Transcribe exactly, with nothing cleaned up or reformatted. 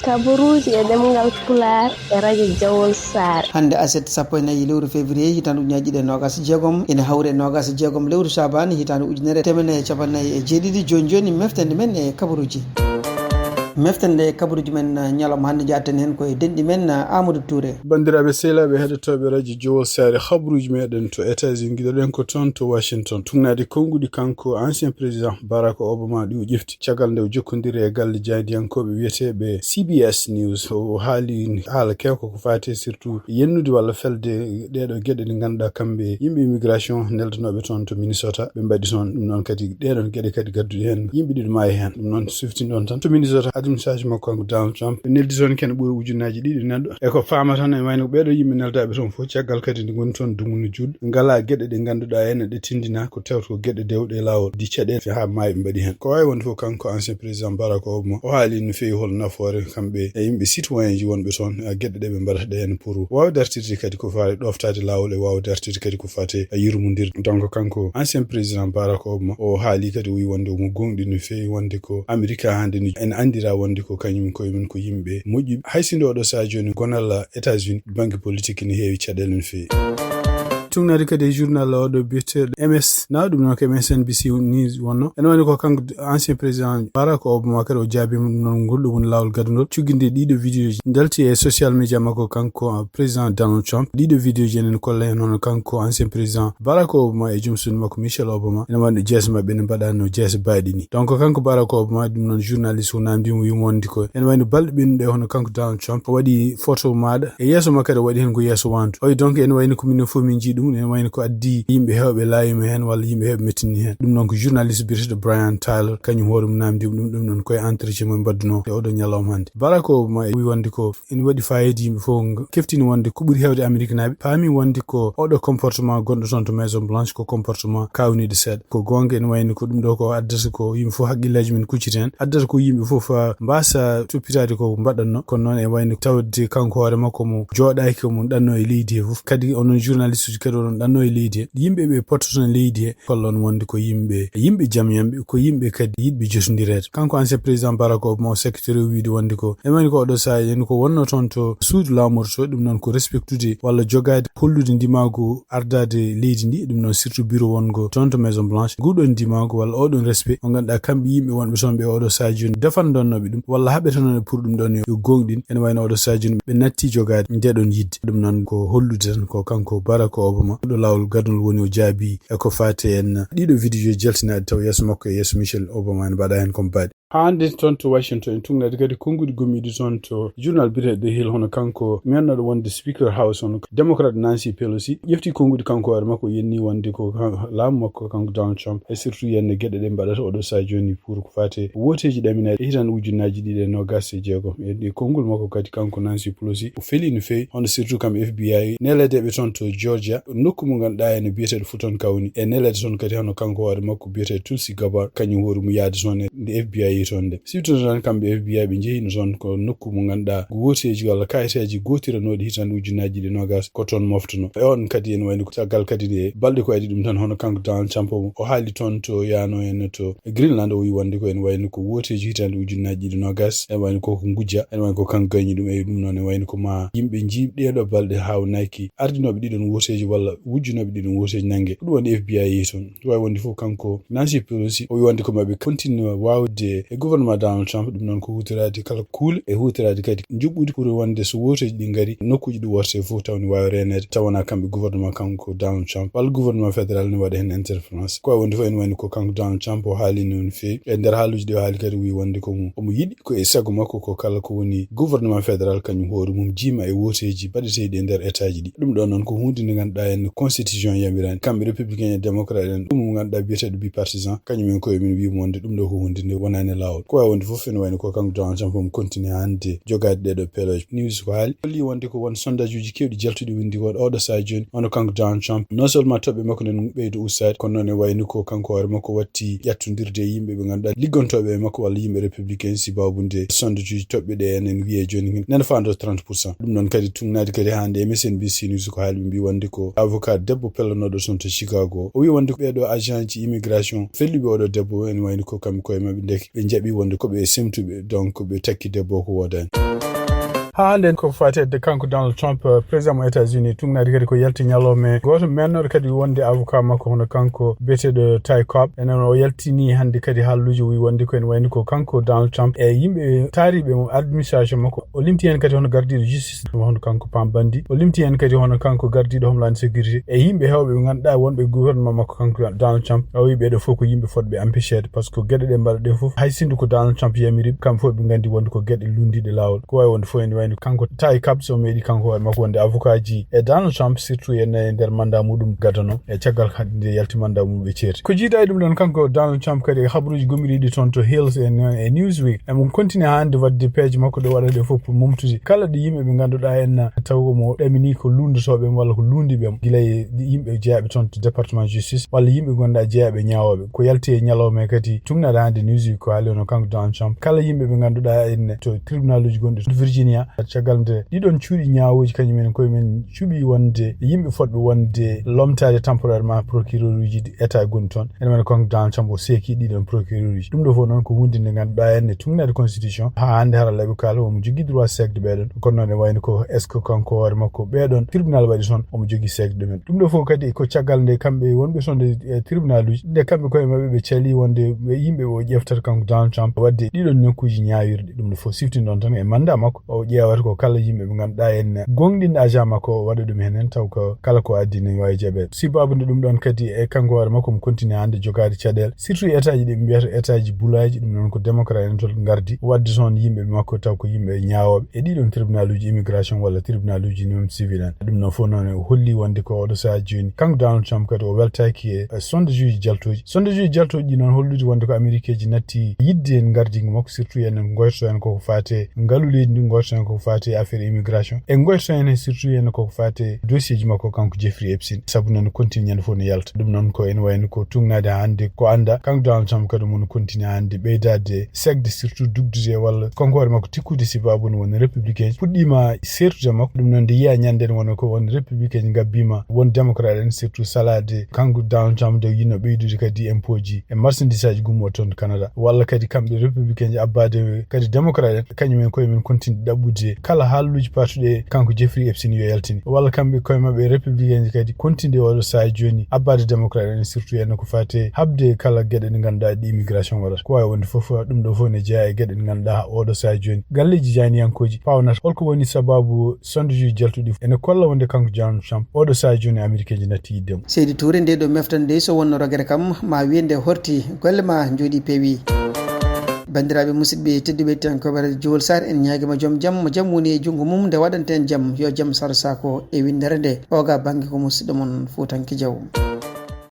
Kabaruuji e ɗemngal Pulaar e rajo Jawol Saare. Hannde aset sappo e nayi lewru février hitaande ujunaaji ɗiɗi e noogaas e jeegom, ene hawri e noogaas e jeegom lewru Saabaan hitaande ujunere teemedere e cappannayi e jeeɗiɗi. Jooni jooni, meftende men e kabaruuji. Meftende kabaruuji men, eh, ñalawma hannde, njaaten heen ko e denɗi men, eh, Amadou Touré. Banndiraaɓe sehilaaɓe heɗotooɓe rajo Jowol Saare, kabaruuji meɗen to États-Unis, ngiɗoɗen ko toon to Washington. Tugnaade konnguɗi kanko ancien président Barack Obama ɗi o ƴefti caggal nde o jokkondiri e galle jaayndiyankooɓe wiyeteeɓe C B S News. O haali haala keewka ko faati surtout yennude walla felde ɗeeɗo geɗe ɗe ngannduɗaa kamɓe yimɓe immigration neldanooɓe toon to Minnesota. Ɓe mbaɗi toon ɗum noon kadi ɗeeɗon geɗe kadi gadduɗe heen yimɓe ɗiɗo maayi heen. Ɗum noon siftin ɗon tan to Minnesota, administration makko kanko Donald Trump ɓe neldi toon kene ɓuri ujunnaaji ɗiɗi neɗɗo. E ko faama tan e wayno ɓeeɗo yimɓe neldaaɓe toon fof caggal kadi nde ngoni toon dumunna juutɗo ngalaa geɗe ɗe ngannduɗaa ene ɗe tindina ko tawata ko geɗe dewɗe e laawol di caɗeele haa maayi ɓe mbaɗi heen. Ko waawi wonde fof kanko ancien président Barack Obama o haali no feewi hol nafoore kamɓe e yimɓe citoyen ji wonɓe toon, a, geɗe ɗe ɓe mbaɗata ɗe heen pour waawa dartirde kadi ko faati ɗoftaade laawol e waawa dartirde kadi ko faati, a, yurmondirde. Donc kanko ancien président Barack Obama o haali kadi o wi wonde omo goongɗi no feewi wonde ko Amerika hannde ni en anndira wonde ko kañum koye mum ko yimɓe moƴƴuɓe. Hay si nde oɗo sahaa jooni gonal États-Unis bannge politique ne heewi caɗeele no feewi. Tugnaade kadi e journal oɗo biyeteeɗo M S na, ɗum noon ko M S N B C News wonno. Ene wayno ko kanko ancien président Barack Obama kadi o jaabiima ɗum noon ngol ɗo woni laawol gadunol. Cugginde ɗiɗo vidéo ji njalti e social media makko kanko, uh, président Donald Trump. Ɗiɗo vidéo ji enen kolla en hono kanko ancien président Barack Obama e joom suudu makko Michelle Obama. Ene wayno jeese maɓɓe ne mbaɗano jeese baaɗi ni. Donc kanko Barack Obama ɗum noon journaliste o namdimo wimo wonde ko ene wayno balɗe ɓennuɗe hono kanko Donald Trump o waɗi photo maaɗa e yeeso makko kadi o waɗi heen ko yeeso wantu. Oy donc ene wayno ko minen fof min njii ɗum, ene wayno ko addi yimɓe heewɓe laayima heen walla yimɓe heewɓe mettini heen. Ɗum noon ko journaliste biyeteeɗo Brian Tyler, kañum hoore mum namdimo ɗum, ɗum noon koye entretien mo ɓe mbaɗduno e oɗo ñalawma hannde. Barack Obama e wi wonde ko ene waɗi fayida yimɓe fof nga keftini wonde ko ɓuri heewde Ameriknaaɓe paami wonde ko oɗo comportement gonɗo toon to Maison Blanche ko comportement kaawniiɗo seeɗa. Ko goonga ene wayno ko ɗum ɗo ko addata ko yimɓe fof haqqilleeji mum kuccita heen. Addata ko yimɓe fof, ah, mbaasa toppitaade ko mbaɗatno. Kono noon e wayno tawde kanko hoore makko mo jooɗaaki ko mo ɗanno e leydi he fof. Kadi onon journaliste uji kadi oɗon ɗanno e leydi he. Yimɓe ɓe pottoton e leydi he kollon wonde ko yimɓe, yimɓe jam yamɓe, ko yimɓe kadi yiɗɓe jotondireede. Kanko ancien président Barack Obama o sakkitiri o wiide wonde ko ene wayno ko oɗo sahaa ene ko wonno toon to suudu laamorto, ɗum noon ko respectude walla jogaade hollude ndimaagu ardaade leydi ndi, ɗum noon surtout bureau wongo toon to Maison Blanche. Nguɗon ndimaagu walla oɗon respect mo ngannduɗaa kamɓe yimɓe wonɓe toon ɓe oɗo sahaa jooni defandonnooɓe ɗum walla haɓetanooɓe pour ɗum ɗon yo, yo goongɗin. Ene wayno oɗo sahaa jooni ɓe natti jogaade nde ɗon yidde. Ɗum noon ko hollude tan ko kanko Barack Obama ɗo laawol gadunol woni o jaabi e ko faati en ɗiɗo vidéo jaltinaaɗi taw yeeso makko e yeeso Michelle Obama ene mbaɗa heen ko mbaɗi. Haa hannde toon to Washington, en tugnaade kadi konnguɗi gommiiɗi toon to journal biyeteeɗo The Hill, hono kanko meennoɗo wonde Speaker House, hono Democrat Nancy Pelosi, ƴefti konnguɗi kanko hoore makko, yenni wonde ko kan-, laamu makko kanko Donald Trump, e surtout yenne geɗe ɗe mbaɗata oɗo sahaa jooni pour ko faati wooteeji ɗaminaaɗi e hitaande ujunnaaji ɗiɗi e noogaas e jeegom. E ɗi konngol makko kadi kanko Nancy Pelosi, o feli no feewi, hono surtout kam F B I, neleedeeɓe toon to Georgia, nokku mo ngannduɗaa ene biyeteeɗo Fulton County, e neleede toon kadi hono kanko hoore makko biyeteeɗo Tulsi Gabbard, kañum hoore mum yaade toon e nde F B I yehi toon nde. Siftino tan kamɓe F B I ɓe njehino toon ko nokku mo ngannduɗaa ko wooteeji walla kayiteeji gootiranooɗi hitaande ujunnaaji ɗiɗi e noogaas ko toon moftuno. E on kadi ene wayno ko caggal kadi nde balɗe ko adi ɗum tan hono kanko Donald Trump o, o haali toon to yaano en to Greenland o wi wonde ko ene wayno ko wooteeji hitaande ujunnaaji ɗiɗi e noogaas, ene wayno ko ko ngujja, ene wayno ko kanko gayni ɗum. E ɗum noon ene wayno ko ma yimɓe njii ɗeeɗo balɗe haawnaaki ardinooɓe ɗiɗon wooteeji walla wujjunooɓe ɗiɗon wooteeji nannge. Ko ɗum woni F B I yehi toon. Ɗum waawi wonde fof kanko Nancy Pelosi o wi wonde ko maɓe continue waawde e gouvernement Donald Trump, ɗum noon ko huutoraade kala kuule e huutoraade kadi njuɓɓudi pour wonde so wooteeji ɗi ngari nokkuuji ɗi worte fof taw ne waawi reeneede taw wonaa kamɓe gouvernement kanko Donald Trump walla gouvernement fédéral ne waɗa heen interférence. Ko waawi wonde fof ene wayno ko kanko Donald Trump o haali noon feewi e nder haaluuji ɗi o haali kadi o wi wonde ko mo omo yiɗi ko e sago makko ko kala ko woni gouvernement fédéral kañum hoore mum jiima e wooteeji baɗeteeɗi e nder état ji ɗi. Ɗum ɗo noon ko huunde nde ngannduɗaa en constitution yamirani kamɓe républicain e démocrate en ɗum mo ngannduɗaa biyeteeɗo bipartisan kañum en koye mum wi wonde ɗum ɗo ko huunde nde wonaani e laawol. Ko waawi wonde fof ene wayno ko kanko Donald Trump omo continue hannde jogaade ɗeeɗo pelooje. News ko haali holli wonde ko won sondage uji keewɗi jaltuɗi windi ko oɗo sahaa jooni hono kanko Donald Trump non seulement toɓɓe makko nen ɓeydo ustaade kono noon e wayno ko kanko hoore makko watti ƴattondirde e yimɓe ɓe ngannduɗaa liggontooɓe e makko walla yimɓe républicain si baabu nde sondage uji toɓɓe ɗe enen wiye jooni nana faando trente pour cent. Ɗum noon kadi tugnaade kadi hannde M S N B C News ko haali ɓe mbi wonde ko avocat debbo pellanooɗo toon to Chicago o wi wonde ko ɓeeɗo agent ji immigration felluɓe oɗo debbo ene wayno ko kamɓe koye maɓɓe ndeke ɓe njaɓi wonde ko ɓe semtuɓe, donc ɓe takki debbo ko woodani. Haa hannde ko faati e kanko Donald Trump, eh, président mo États-Unis, tugnaade kadi ko yalti ñalawma gooto mennooɗo kadi wonde avocat makko hono kanko biyeteeɗo Ty Cobb. Enen o yaltini hannde kadi haalluuji o wi wonde ko ene wayni ko kanko Donald Trump e yimɓe taariiɓe mo administration makko. O limti heen kadi hono gardiiɗo justice hono kanko Pam Bondi. O limti heen kadi hono kanko gardiiɗo Homeland Security e yimɓe heewɓe ɓe ngannduɗaa wonɓe gouvernement makko kanko Donald Trump. O wi ɓeeɗo fof ko yimɓe fotɓe empêcheede par ce que geɗe ɗe mbaɗa ɗe fof hay sinno ko Donald Trump yamiri, kamɓe fof ɓe nganndi wonde ko geɗe lunndiiɗe laawol. Ko wayi wonde fof ene wayno kanko Ty Cobb so meeɗi kanko hoore makko wonde avocat ji e Donald Trump, surtout en e nder mandat muɗum gadano e caggal hannde nde yalti mandat mum ɓe ceerti. Ko jiida e ɗum ɗon kanko Donald Trump kadi e habaruuji gomiriiɗi toon to Hills e, e Newsweek, emo continue hannde waɗde page makko ɗo waɗa ɗe fof pour momtude kala ɗe yimɓe ɓe ngannduɗaa en taw ko mo ɗamini ko luunndotooɓe mo walla ko luundi ɓe mo. Gila e yimɓe jeyaaɓe toon to département justice walla yimɓe ngannduɗaa jeyaaɓe ñaawooɓe. Ko yalti e ñalawma e kadi tugnaade hannde Newsweek ko haali hono kanko Donald Trump. Kala yimɓe ɓe ngannduɗaa en to tribunaluuji gonɗi to Virginia, caggal nde ɗiɗon cuuɗi ñaawooji kañum en koye men cuɓi wonde yimɓe fotɓe wonde lomtaade temporairement procureuruuji ɗi État gonɗi toon. Ene wayno kanko Donald Trump o seeki ɗiɗon procureureuji. Ɗum ɗo fof noon ko huunde nde ngannduɗaa en ne tugnaade constitution. Haa hannde hara laɓi kaala omo jogii droit seekde ɓeeɗon. Kono noon e wayno ko est-ce que kanko hoore makko ɓeeɗon tribunal waɗi toon omo jogii seekde ɗumen. Ɗum ɗo fof kadi ko caggal nde kamɓe wonɓe toon e, e tribunaluuji, nde kamɓe koye maɓɓe ɓe calii wonde ɓe yimɓe o ƴeftata kanko Donald Trump waɗde ɗiɗon nokkuuji ñaawirɗi. Ɗum ɗo fof siftinɗon tan e mandat makko. O ƴeewata ko kala yimɓe ɓe ngannduɗaa en gooŋɗinɗo agent makko o waɗa ɗum heen heen taw ko kala ko addi ne waawi jaɓeede. Sibabude ɗum ɗon kadi e kanko hoore makko omo continue hannde jogaade caɗeele, surtout État ji ɗi ɓe mbiyata État ji bulaaji, ɗum noon ko démocrate en toon ngardi waɗde toon yimɓe makko taw ko yimɓe ñaawooɓe e ɗiɗon tribunaluuji immigration walla tribunaluuji noon civil en. Ɗum noon fof noon o holli wonde ko oɗo sahaa jooni kanko Donald Trump kadi o weltaaki e, e sondageuji jaltooji. Sondageuji jaltooji ɗi noon hollude wonde ko Amérique ji natti yidde en ngardiingu makko, surtout en ngoytoto en koko faati e ngalu leydi ndi, ngoytoto en koko faati e affaire immigration. E ngoytoto en surtout en koko faati e dossier ji makko kanko Jeffrey Epstein. Sabu noon continue ñande fof no yalta. Ɗum noon ko ene wayno ko tugnaade hannde ko annda kanko Donald Trump kadi omo continue hannde ɓeydaade seekde surtout dugdude walla kanko hoore makko tikkude sibabude won républicain ji puɗɗiima seertude makko. Ɗum noon nde yiya ñande en wona ko won républicain ji ngabbima won démocrate en surtout salaade kanko Donald Trump nde yinno ɓeydude kadi impôt ji e marchandise aji gummo toon Canada, walla kadi kamɓe républicain ji abbaade kadi démocrate en, kañum en koye men continue ɗaɓɓude kala haalluuji paatuɗe kanko Jeffrey Epstein yo yaltini, walla kamɓe koye maɓɓe républicain ji kadi continue oɗo sahaa jooni abbaade démocrate en surtout en ko faati haɓde kala geɗe ɗe ngannduɗaa ɗi immigration waɗata. Ko waawi wonde fof ɗum ɗo fof ne jeyaa e geɗe ɗe ngannduɗaa oɗo sahaa jooni galleeji jayniyankooji pawnata holko woni sababu sondageuji jaltuɗi ene kolla wonde kanko Donald Trump oɗo sahaa jooni Amérique ji natti yidde mo. Seydi Touré, nde ɗo meftan nde so wonno rogere kam ma wiye nde horti, golle ma njooɗi peewi. Banndiraaɓe musidɓe tedduɓe tan ko ɓeɗe Jowol Sarr en ñaagima joom jam mo jam woni e junngo mum nde waɗanten jam yo jam sar sako e winndere nde. Oga bannge ko musidɗo mon Fuutanke Jaw.